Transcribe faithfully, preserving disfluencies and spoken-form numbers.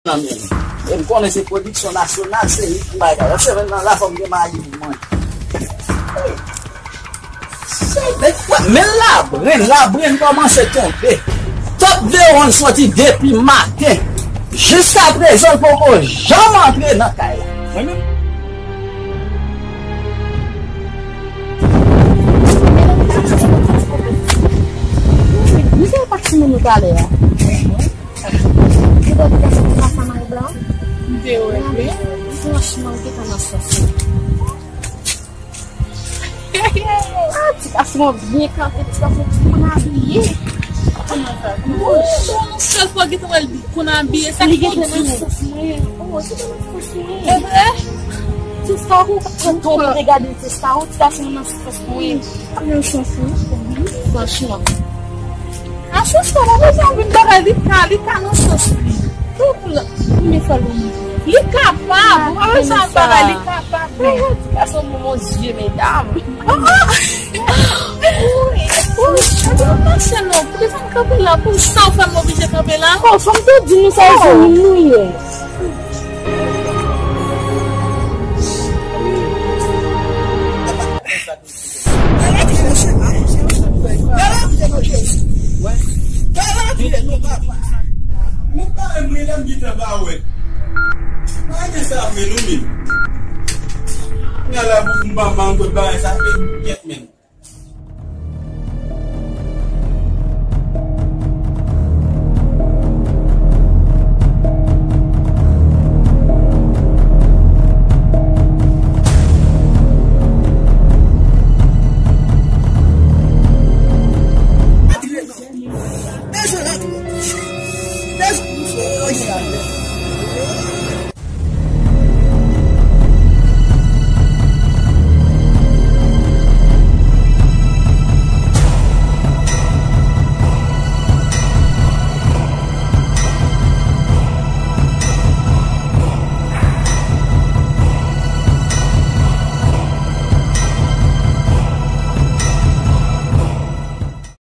Nan men nou. E m konnen se pwodiksyon nasyonal, se ritm bagay. Nan semèn nan la, fò m gen mayi pou mwen. Men labrenn, labrenn kòmanse tonbe. Top Veron soti depi maten. Jiska prezan, l poko janm antre nan kay la. Mwen menm. Misye pa simen nou talè a. Ki bò ki te soti ansanm ak blan? M te wè l wi. Franchman, ou te ka nan sans ou. Ah, ti gason byen kanpe, ti gason ki konn abiye. Kòman sa? Yon sèl fwa gentan wè l konn abiye, sa ki konn di w. Oh, li gentan nan sans mwen. E vre? Ti sa ou pa pran tan pou te gade ti sa ou, ti gason nan sans mwen. Nan sans ou? Franchman. Asistè la bezwen vin bagay li ka, li ka nan sans li. Tou pou la, pou men fè l bon. Li kapab, ou pa bezwen bagay, li kapab. Ti gason bon, mon Dieu, medam. Oh, oh. Wi, wi. Wi, mache non, pou ki sa m kanpe la, pou sa w fè m oblije kanpe la. Oh, fò m te di nou sa, zanmi nou ye. Galanti non Jezi. Galanti non Jezi. Galanti non papa. Mwen pa menm ri lè m gentan pa wè. Pa gen sa vre non menm. Mwen la pou m pa manke bagay sa fè kèt menm.